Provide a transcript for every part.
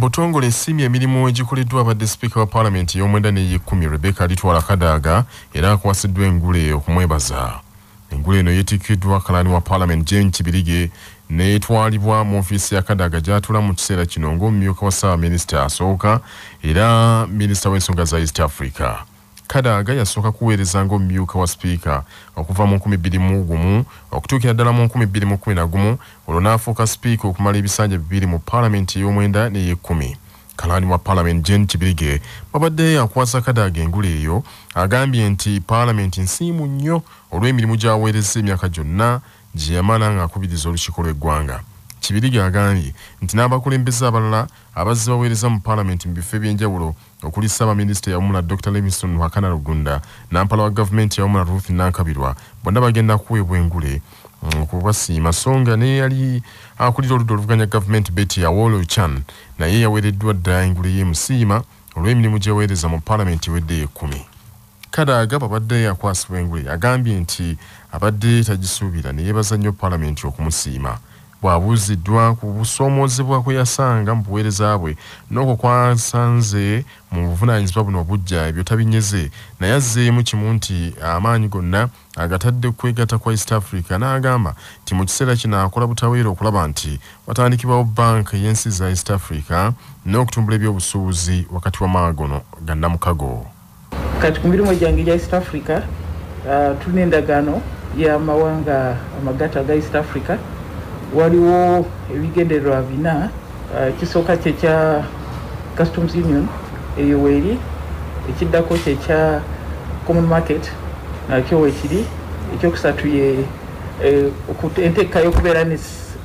Mu butongole esiimye emirimu egikoleddwa abadde sipiika wa paalamenti ey'omwenda n'ey'ekkumi Rebecca Alitwala Kadaga, era akwasiddwa engule okumwebaza. Engule eno yeetikkiddwa kalaani wa paalamenti Jane Kibirige n'etwalibwa mu ofiisi ya Kadaga gy'atula mu kiseera kino ng'omumyuka wa ssaabaminisita asooka era minisita w'ensonga za East Africa. Kadaga yasooka kuweereza ng'omumyuka wa sipiika okuva mu 2001 okutuukira ddala mu 2011, olwo n'afuuka sipiika okumala ebisanja 2 mu paalamenti ey'omwenda n'ey'ekkumi. Kalaani wa paalamenti Jane Kibirige babadde akwasa Kadaga engule eyo agambye nti paalamenti nsiimu nnyo olw'emirimu gy'aweereza emyaka gyonna gye yamala ng'akubiriza olukiiko lw'eggwanga. Kibirige agambye nti n'abakulembeze abalala abazze baweereza mu paalamenti mu bifo ebyenjawulo okuli ssaabaminisita yawumula Dr Livingstone Ruhakana Rugunda, nampala wa gavumenti yawumula Ruth Nankabirwa, bonna bagenda kuweebwa engule okubasiima. So nga neyali akulira oludda oluvuganya gavumenti Betty Aol Achan naye yaweereddwa dda engule y'emusiima olw'emirimu gyeweereza mu paalamenti ewedde ey'ekkumi. Kadaga babadde akwasibwa engule agambye nti abadde tagisuubira ne yeebaza nnyo paalamenti okumusiima. Bw'abuuziddwa ku busoomoozebwa kwe yasanga mu buweereza bwe n'okwo kwasanze mu buvunaanyizibwa buno obuggya, ebyo tabinyeze, naye azzeemu kimu nti amaanyi gonna agatadde kwegatta kwa East Africa, n'agamba nti mu kiseera kino akola butaweera okulaba nti watandikibwawo banka ey'ensi za East Africa n'okutumbula ebyobusuubuzi wakati w'amawanga gannamukago. Kati ku mirimu gyange egya East Africa, tulina endagaano y'amawanga amagatte aga East Africa. Waliwo ebigendererwa 4. Ekisooka kyekya customs union, eyo weeri. Ekiddako kyekya common market, nakyo weekiri. Ekyokusatu ye enteeka y'okubeera ne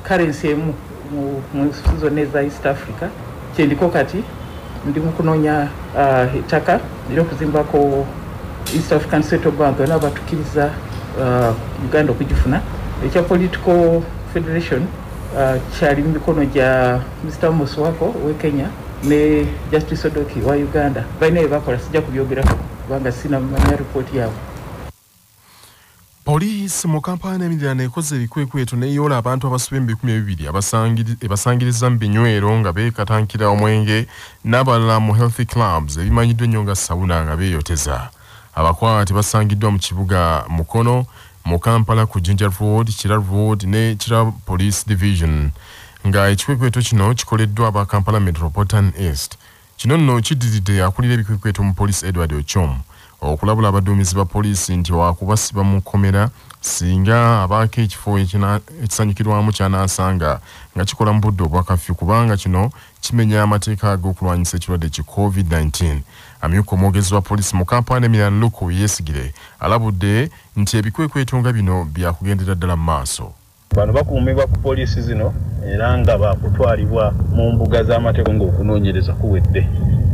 currency emu mu nsi zonna eza East Africa. Kyendiko kati ndi mu kunoonya ettaka eryokuzimbako East African Central Bank, yonna batukkiriza Uganda okugifuna. Ekya political federation kyali mu mikono gya Mr Amos Wako owe Kenya ne Justice Odoki wa Uganda. Balina bye bakola, sijja kubyogerako kubanga sinamanya ripooti yaabwe. Poliisi mu Kampala n'emiriraano ekoze ebikwekweto n'eyoola abantu abasoba mu 20 ebasangiriza mu binywero nga beekatankira omwenge n'abalala mu healthy clubs ebimanyiddwa ennyo nga sauna nga beeyoteza. Abakwate basangiddwa mu kibuga Mukono, mu Kampala ku Jinja Road, Kira Road ne Kira Police Division, nga ekikwekweto kino kikoleddwa aba Kampala Metropolitan East. Kino nno kiddiridde akulira ebikwekweto mu poliisi Edward Ochom okulabula abaduumizi ba poliisi nti wakubasiba mu kkomera singa abaako ekifo ekisanyukirwamu ky'anaasanga nga kikola mu budde obwa kafyu, kubanga kino kimenya amateeka ag'okulwanyisa ekirwadde ki COVID-19. Amyuka omwogezi wa poliisi mu Kampala n'emiriraano Luke Owoyesigyire alabudde nti ebikwekweto nga bino byakugendera ddala mu maaso. Bano bakuumibwa ku poliisi zino era nga bakutwalibwa mu mbuga z'amateeka ng'okunoonyereza kuwedde.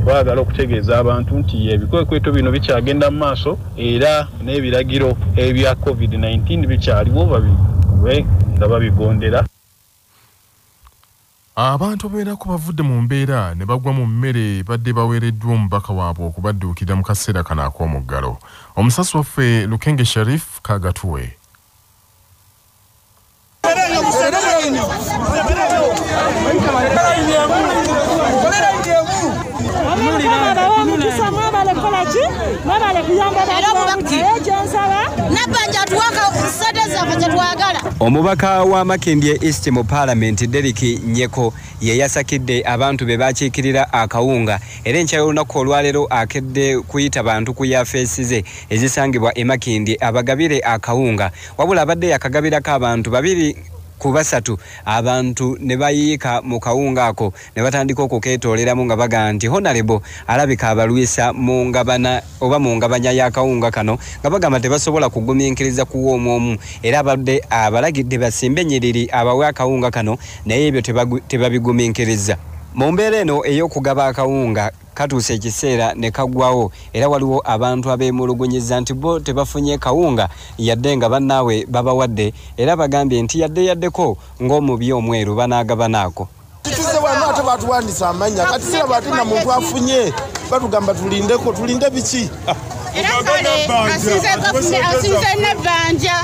Twagala okutegeeza abantu nti ebikwekweto bino bikyagenda mu maaso era n'ebiragiro ebya COVID-19 bikyaliwo, babibe nga babigondera. Abantu abawerako bavudde mu mbeera ne bagwa mu mmere badde baweereddwa omubaka waabwe okubadduukirira mu kaseera kano ak'omuggalo. Omusasi waffe Lukenge Sharif kagatuwe. Omukisa, mwebale kukola ki, mwebale kuyamba bantu. Naye kyensaba Nabbanja atuwaka sente zaffe kyetwagala. Omubaka wa Makindye East mu paalamenti Derrick Nyeko ye yasakidde abantu be bakiikirira akawunga, era enkya y'olunaku olwaleero akedde kuyita bantu ku yafeesi ze ezisangibwa e Makindye abagabire akawunga. Wabula abadde yakagabirako abantu 2 ku 3, abantu ne bayiika mu kawunga ako ne batandika okukeetooleramu nga bagamba nti honorable alabika abalwisa mu ngabana oba mu ngabanya y'akawunga kano, nga bagamba tebasobola kugumiikiriza kuwa omu, era abadde abalagidde basimbe ennyiriri abawe akawunga kano, naye ebyo tebabigumiikiriza. Mu mbeera eno ey'okugaba akawunga katuuse ekiseera ne kaggwawo, era waliwo abantu abeemulugunyiza nti bo tebafunye kawunga yadde nga bannaabwe babawadde, era bagambye nti yadde yaddeko ng'omubi omweru banaagabanaako. Tutuze wano ate batuwandiisa amannya, kati siraba ate na muntu afunye, batugamba tulindeko. Tulinde biki? Era kale asinze Nabbanja,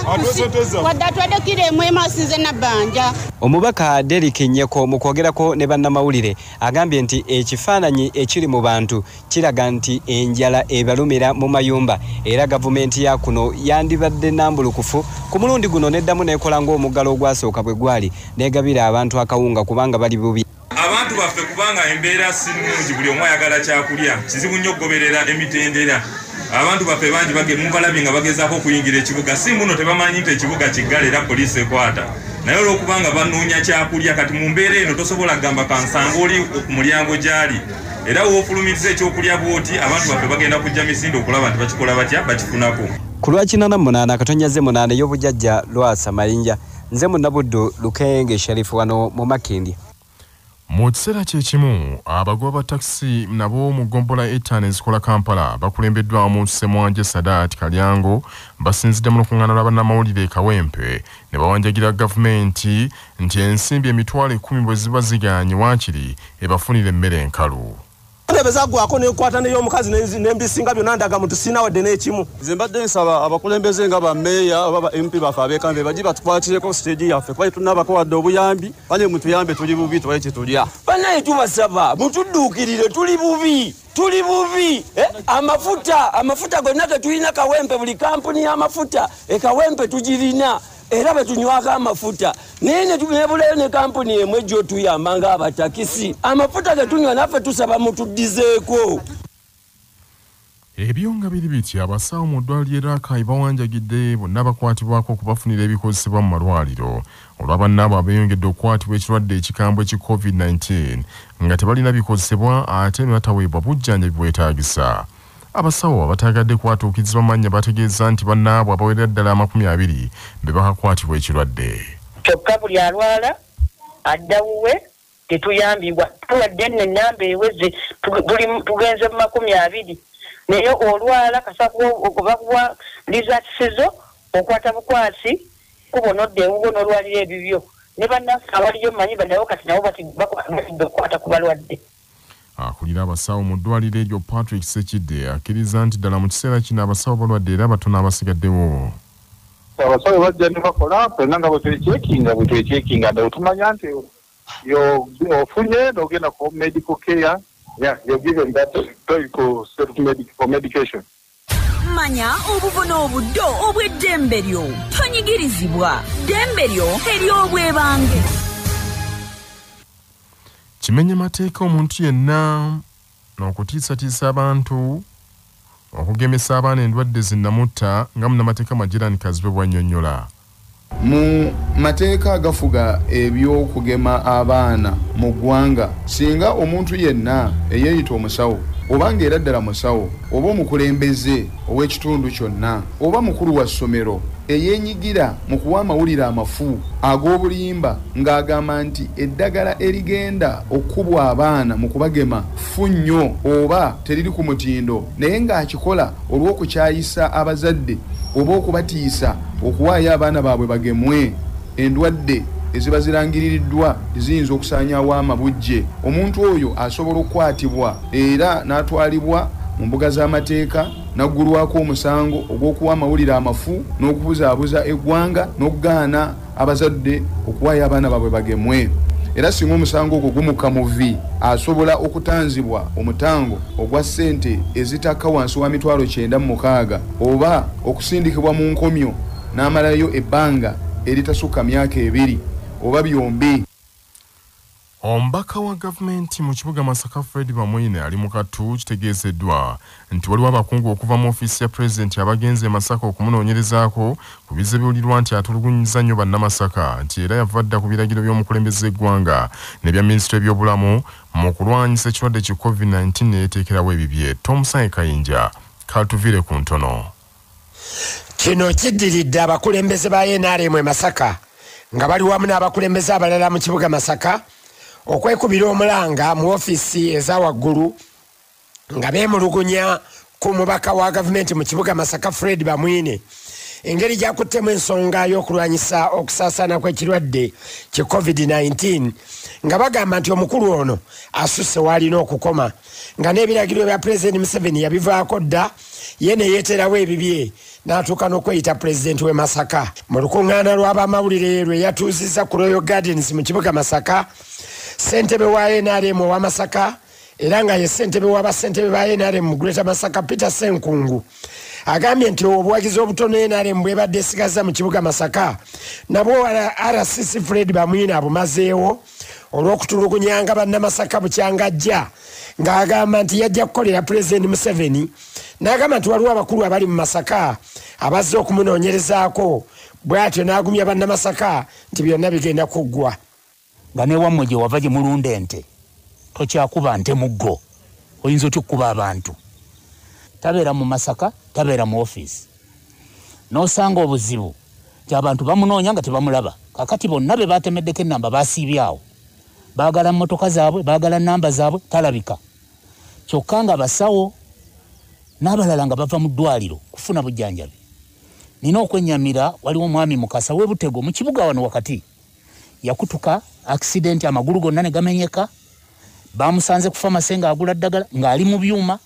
wadde atwadde kiro emu asinze Nabbanja. Omubaka Derrick Nyeko mu kwogerako ne bannamawulire agambye nti ekifaananyi ekiri mu bantu kiraga nti enjala ebalumira mu mayumba, era gavumenti ya kuno yandibadde nambulukufu ku mulundi guno neddamu n'ekola ng'omuggalo ogwasooka bwe gwali negabira abantu akawunga kubanga bali bubi. Abantu baffe kubanga embeera si nnungi, buli omu ayagala kyakulya, kizibu nnyo okugoberera emitendera. Abantu baffe bangi mubalabye nga bagezaako okuyingira ekibuga, si muno tebamanyi nti ekibuga kiggale era poliisi ekwata, naye olw'okubanga banoonya kyakulya. Kati mu mbeera eno tosobola kugamba kansanga oli ku mulyango gy'ali, era woofulumiriza ekyokulya bw'oti abantu baffe bagenda kujja misinde okulaba nti bakikola batya bakifunako. Ku lwa 88.8 ey'obujjajja Lwasa Mayinja, nze Munnabuddu Lukenge Sharifu wano mu Makindye. Mu kiseera kye kimu abagoba ba takisi nabo mu ggombolola 5 ezikola Kampala bakulembeddwamu Ssemwanje Sadat Kalyango basinzidde mu lukuŋŋaana lwa bannamawulire e Kawempe ne bawanjagira gavumenti nti ensimbi 10,000 bwe ziba zigaanye waakiri ebafunire emmere enkalu. Entebe zaggwako n'enkwata n'ey'omukazi n'embisinga byonna ndaga muntu sirina wadde n'ekimu. Nze mbadde nsaba abakulembeze nga bammeeya oba ba MP baffe ab'ekambe bajje batukwatireko siteegi yaffe kuba tetunnabako wadde obuyambi, bale mutuyambe tuli bubi tubale kye tulya. Bannaye tubasaba mutudduukirire, tuli bubi, tuli bubi. Amafuta gonna tetulina Kawempe, buli kampuni y'amafuta e Kawempe tugirina era betunywako amafuta, naye nebulayo ne kampuni emu ejja otuyamba ng'abatakisi. Amafuta getunywa naffe tusaba mutuddizeeko. Ebyo nga biri biti, abasawo mu ddwaliro ly'e Rakai bawanjagidde bonna bakwatibwako okubafunira ebikozesebwa mu malwaliro olwa bannaabwe abeeyongedde okukwatibwa ekirwadde ekikambwe ki COVID-19 nga tebalina bikozesebwa ate ne bataweebwa bujjanjabi bwetaagisa. Abasawo abataagadde kwatuukirizibwa mannya bategeeza nti bannaabwe abawerera ddala 20 be bakakwatibwa ekirwadde. Kyokka buli alwala adda wuwe, tetuyambibwa. Tuwadde nno ennamba eweze, tugenze mu 20, naye olwala bakuwa results zo okwata bukwasi kuba onodda ewuwo n'olwalira ebibyo. Ne bannaffe abaliyo mmanyi bannawo kati nabo batidde okukwata ku balwadde. Akulira abasawo mu ddwaliro eryo Patrick Sekidde akkiriza nti ddala mu kiseera kino abasawo balwadde era batono abasigaddewo. Abasawo bajja ne bakola ffenna nga bwe twekyekinga ddala tumanya nti ofunye n'ogenda ku medical care, yeah, you're given that for medication. Manya obuvono obuddo obw'eddembe lyo, tonyigirizibwa, ddembe lyo ery'obwebange. Kimenya mateeka omuntu yenna n'okutiisatiisa abantu okugemesa abaana endwadde zinnamutta nga munnamateeka Majirani Kazibwe bw'annyonnyola. Mu mateeka agafuga eby'okugema abaana mu ggwanga, singa omuntu yenna eyeeyita omusawo oba ng'era ddala musawo oba omukulembeze ow'ekitundu kyonna oba mukulu wa ssomero eyeenyigira mu kuwa amawulire amafu ag'obulimba ng'agamba nti eddagala erigenda okukubwa abaana mu kubagema ffu nnyo oba teriri ku mutindo, naye ng'akikola olw'okukyayisa abazadde oba okubatiisa okuwaayo abaana baabwe bagemwe endwadde eziba zirangiririddwa ziyinza okusaanyaawo amabujje, omuntu oyo asobola okukwatibwa era n'atwalibwa mu mbuga z'amateeka n'aggulwako omusango ogw'okuwa amawulire amafu n'okubuzaabuza eggwanga n'okugaana abazadde okuwaayo abaana baabwe bagemwe. Era singa omusango ogwo gumukka mu vvi, asobola okutanzibwa omutango ogwa ssente ezitakka wansi wa 96,000 oba okusindikibwa mu nkomyo n'amalayo ebbanga eritasukka myaka 2 oba byombi. Omubaka wa gavumenti mu kibuga Masaka Fred Bamwine ali mu kattu kitegeezeddwa nti waliwo abakungu okuva mu ofiisi ya pulezidenti abagenze e Masaka okumunoonyerezaako ku bizze biwulirwa nti atulugunyiza nnyo bannamasaka, nti era yava dda ku biragiro by'omukulembeze eggwanga n'ebya minisitule ebyobulamu mu kulwanyisa ekirwadde ki COVID-19 ne yeeteekerawo ebibye. Tomusange Kayinja katuviire ku ntono. Kino kiddiridde abakulembeze ba NRM e Masaka nga bali wamu n'abakulembeze abalala mu kibuga Masaka okwekubira omulanga mu ofiisi eza waggulu nga beemulugunya ku mubaka wa gavumenti mu kibuga Masaka Fred Bamwine engeri gy'akuttemu ensonga y'okulwanyisa okusaasaana kw'ekirwadde ki COVID-19 nga bagamba nti omukulu ono asusse w'alina okukoma, nga n'ebiragiro bya Pulezidenti Museveni yabivaako dda, ye ne yeeterawo ebibye n'atuuka n'okweyita pulezidenti w'e Masaka. Mu lukuŋŋaana lw'abamawulire lwe yatuuzizza ku Royal Gardens mu kibuga Masaka, ssentebe wa NRM owa Masaka era nga ye ssentebe w'abassentebe ba NRM mu Greater Masaka Peter Ssenkungu agambye nti obuwagizi obutono NRM bwebadde esigaza mu kibuga Masaka nabwo RCC Fred Bamwine abumazeewo olw'okutulugunyanga bannamasaka bukyangajja, ng'agamba nti yajja kukolera Pulezidenti Museveni, n'agamba nti waliwo abakulu abali mu Masaka abazze okumunoonyerezaako, bw'atyo n'agumya bannamasaka nti byonna bigenda kuggwa. Nga newammwe gye wava gye mulunda ente tokyakuba nte muggo, oyinza otya okukuba abantu? Tabeera mu Masaka, tabeera mu ofiisi. N'osanga obuzibu nti abantu bamunoonya nga tebamulaba. Kakati bonna be batemeddeko ennamba basiibye awo, baagala mmotoka zaabwe, baagala nnamba zaabwe, talabika. Kyokka nga basawo n'abalala nga bava mu ddwaliro kufuna bujjanjabi. Nina okwennyamira, waliwo omwami Mukasa w'e Butego mu kibuga wano wakati, yakutuka accident, amagulu gonna ne gamenyeka, bamusanze ku famasi ng'agula ddagala ng'ali mu byuma,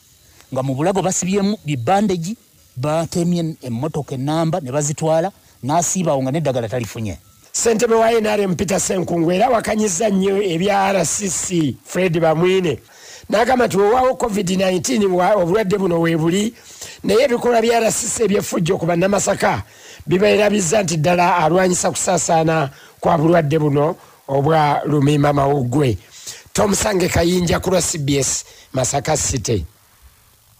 nga mu bulago basibyemu bibandegi, batemye emmotoka ennamba ne bazitwala, n'asiibawo nga n'eddagala talifunye. Ssentebe wa NRM Peter Ssenkungu era awakanyizza nnyo ebya RCC Fred Bamwine, n'agamba nti weewaawo COVID-19 obulwadde buno weebuli, naye ebikolwa bya RCC eby'effujjo ku bannamasaka bibeerabizza nti ddala alwanyisa kusaasaana kwa bulwadde buno obwa lumiima mawuggwe. Tomusange Kayinja ku lwa CBS Masaka City.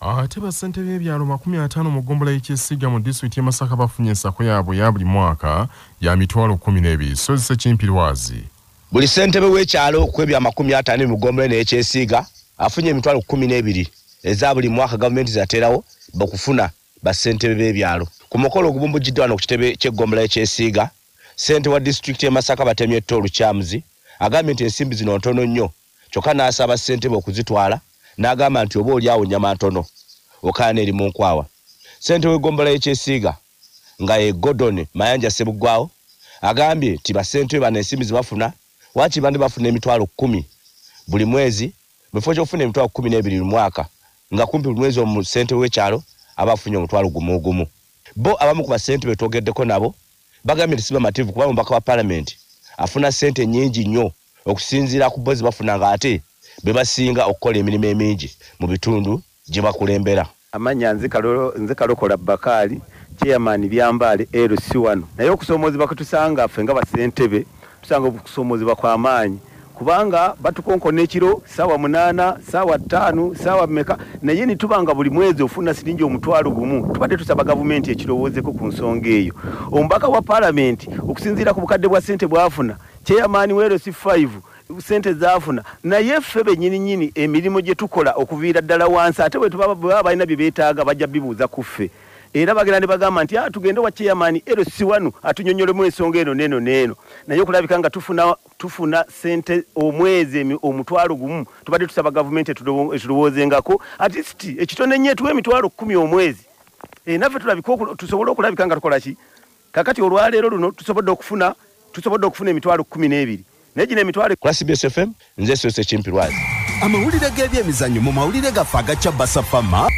Ate bassentebe b'ebyalo 50 mu ggombolola y'Ekyesiga mu disitulikiti y'e Masaka bafunye ensako yaabwe ya buli mwaka ya 12,000. Sozise Kimpirwazi. Buli ssentebe w'ekyalo ku ebya 50 mu ggombolola y'Ekyesiga afunye 12,000 eza buli mwaka gavumenti zateerawo bakufuna bassentebe b'ebyalo. Ku mukolo ogubumbujjiddwa wano ku kitebe ky'eggombolola y'Ekyesiga, ssentebe wa disitulikiti y'e Masaka Batemye Etto Lukyamuzi agambye nti ensimbi zino ntono nnyo, kyokka n'asaba ssentebe okuzitwala, n'agamba nti oba oli awo nnyama ntono okaana eri mu nkwawa. Ssentebe w'eggombolola y'Ekyesiga nga ye Gordon Mayanja Ssebuggwawo agambye nti bassentebe bano ensimbi ze bafuna waakiri bandi bafuna 10,000 buli mwezi mu kifo ky'okufuna 12,000 buli mwaka, nga kumpi buli mwezi omusentebe w'ekyalo aba afunye 10,000 gumu. Bo abamu ku bassentebe twogeddeko nabo bagambye nti si bamativu kuba omubaka wa paalamenti afuna ssente nnyingi nnyo okusinziira ku bo ze bafuna, ng'ate be basinga okukola emirimu emingi mu bitundu gye bakulembera. Amannya nze Kalokola Bakaali, chairman Byambaale LC wano. Naye okusomoozebwa kwe tusanga ffe nga bassentebe, tusanga okusomoozebwa kwa maanyi, kubanga batukonkona ekiro ssaawa 8, ssaawa 5, ssaawa mmeka, naye ne tubanga buli mwezi ofuna siringi 10,000. Tubadde tusaba gavumenti ekirowoozeko ku nsonga eyo. Omubaka wa paalamenti okusinziira ku bukadde bwa ssente bw'afuna, chairman wa LC5 ssente zaafuna, naye ffe bennyini nnyini emirimu gye tukola okuviira ddala wansi, ate bwe baba balina bye beetaaga bajja bibuuza ku ffe. Era bagenda ne bagamba nti tugende wa chairman LC1 atunyonnyolemu ensonga eno n'eno n'eno. Naye okulabika nga tufuna ssente omwezi 10,000, tubadde tusaba gavumenti etulowoozengako at least ekitone ennyo etuwe 10,000 omwezi. Naffe tulabika tusobole okulabika nga tukola ki. Kakati olwaleero luno tusobodde okufuna 12,000. Naye gino emitwalo. Ku CBS FM nze Sose Kimpirwazi. Amawulire g'ebyemizannyo mu mawulire gaffe agacya Basafama.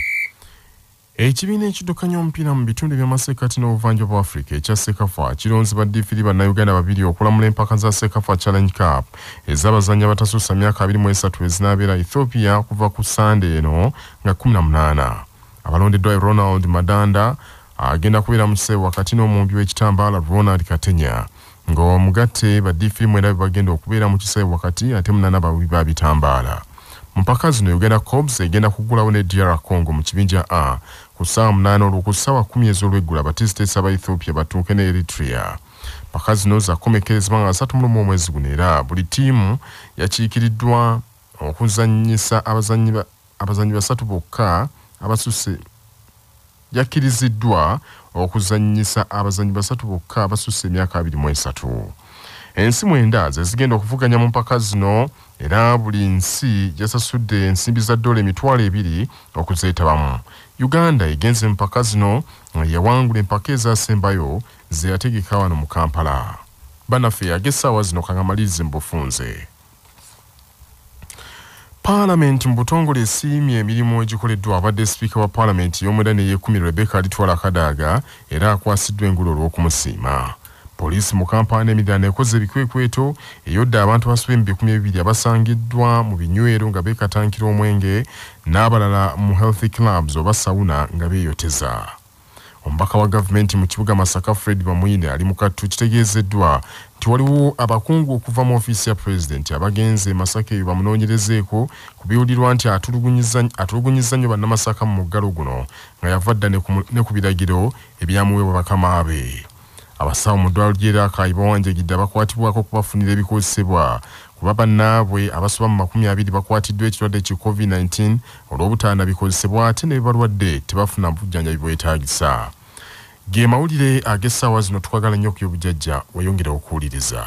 Ekibiina ekiddukanya omupiira mu bitundu by'amasekkati n'obuvanjuba bwa Afrika ekya CECAFA kironze baddiifiri bannayuganda babiri okulamula empaka za CECAFA Challenge Cup ez'abazannyi abatasussa myaka 23 ezinaabeera Ethiopia okuva ku Sande eno nga 18. Abalondeddwa Ronald Madanda agenda kubeera mu kisaawe wakati n'omumbi w'ekitambaala Ronald Katenya, ng'omugatte baddiifiri mwenda be bagenda okubeera mu kisaawe wakati ate 8 ba bitambaala. Mu mpaka zino Uganda Cobs egenda kuggulawo ne DR Congo mu kibinja A ku ssaawa 8 olwo ku ssaawa 10 ez'olweggulo Abatisiteesi aba Ethiopia batuuke ne Eritrea. Mpaka zino zakukomekkerezebwa nga 31 omwezi guno, era buli ttiimu yakiikiriddwa okuzannyisa abazannyi basatu bokka abasusse yakkiriziddwa okuzannyisa abazannyi basatu bokka abasusse emyaka 23. Ensi 9 ze zigenda okuvuganya mu mpaka zino, era buli nsi yasasudde ensimbi za dola 2,000 okuzeetabamu. Uganda egenze mu mpaka zino yawangula empaka ezasembayo ze yategeka wano mu Kampala. Bannaffe ag'essaawa zino kangamalirize mu bufunze. Paalamenti mu butongole esiimye emirimu egikoleddwa abadde sipiika wa paalamenti y'omwenda n'ey'ekkumi Rebecca Alitwala Kadaga, era akwasiddwa engule olw'okumusiima. Poliisi mu Kampala n'emiriraano ekoze ebikwekweto, eyodde abantu abasoba mu 2000 abasangiddwa mu binywero nga beekatankira omwenge n'abalala mu health clubs oba sauna nga beeyoteza. Omubaka wa gavumenti mu kibuga Masaka Fred Bamwine ali mu kattu. Kitegeezeddwa nti waliwo abakungu okuva mu ofiisi ya pulezidenti abagenze e Masaka eyo bamunoonyerezeeko ku biwulirwa nti atulugunyizza nnyo bannamasaka mu muggalo guno nga yava dda ne ku biragiro ebyamuweebwa bakama be. Abasawo mu ddwaliro ly'e Rakai bawanjagidde abakwatibwako okubafunira ebikozesebwa kuba bannaabwe abasoba mu 20 bakwatiddwa ekirwadde ki COVID-19 olw'obutaana bikozesebwa, ate ne balwadde tebafuna bujjanjabi bwetaagisa. Ge mawulire ag'essaawa zino. Tukwagala nnyo okuyobujjajja, weeyongere okuwuliriza.